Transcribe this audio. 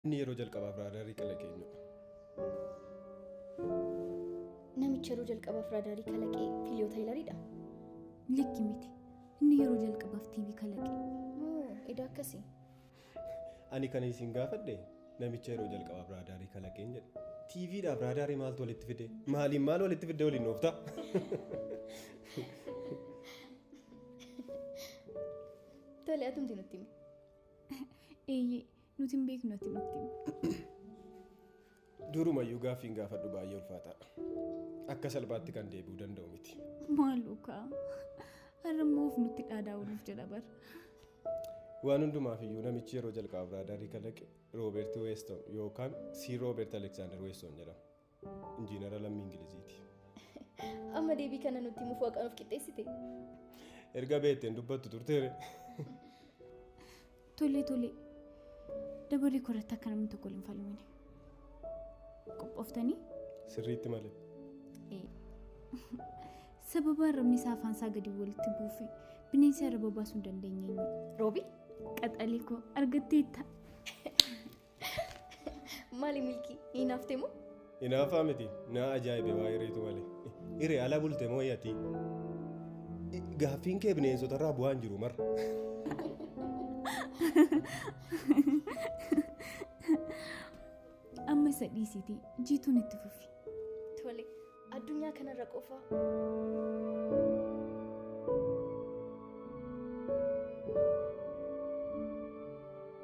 Inni yeroo jalqabaaf raadaarii kalaqe eenyudha? Namicha yeroo jalqabaaf raadaarii kalaqe Fiiliyoo Taayilariidha. Likki miti. Inni yeroo jalqabaaf TV kalaqe. Oo, edaa akkasii. Ani kan isin gaafadhe namicha yeroo jalqabaaf raadaarii kalaqeen jedhe. TVdhaaf raadaarii maaltu walitti fide? Maaliin maal walitti fidde waliin oofta? Tole atumti nutti himi. Eeyyee nuti hin beeknu ati nutti himi. Durumayyuu gaaffiin gaafadhu baay'ee ulfaataadha. Akka salphaatti kan deebi'uu danda'u miti. Maaloo kaa. Har'a immoo of nutti dhaadaa ooluuf jedha bara. Waan hundumaaf iyyuu namichi yeroo jalqabaaf raadaarii kalaqe Rooberti Weeston yookaan Sir Rooberti Aleksaandar Weeston jedhama. Injiinara lammii Ingiliziiti. Amma deebii kana nutti himuuf waaqaan of qixxeessite. Erga beekteen dubbattu turteere. Tole tole. Dabaree korratti akka namni tokko hin falmine. Qophooftanii? Sirriitti malee. Sababa arrabni isaa afaan isaa gadi walitti buufe bineensi arraba baasuu hin dandeenye eenyudha? Roobi? Qaxalee koo argatteetta. Maali milkii? Hinaafte moo? Hinaafaa miti. Na ajaa'ibe waa hireetu malee. Hiree ala bulte moo ati? Gaaffiin kee bineensota irraa bu'aa hin jiru marra. Amma isa dhiisiitii jiituun itti fufi. Tole addunyaa kanarra qofa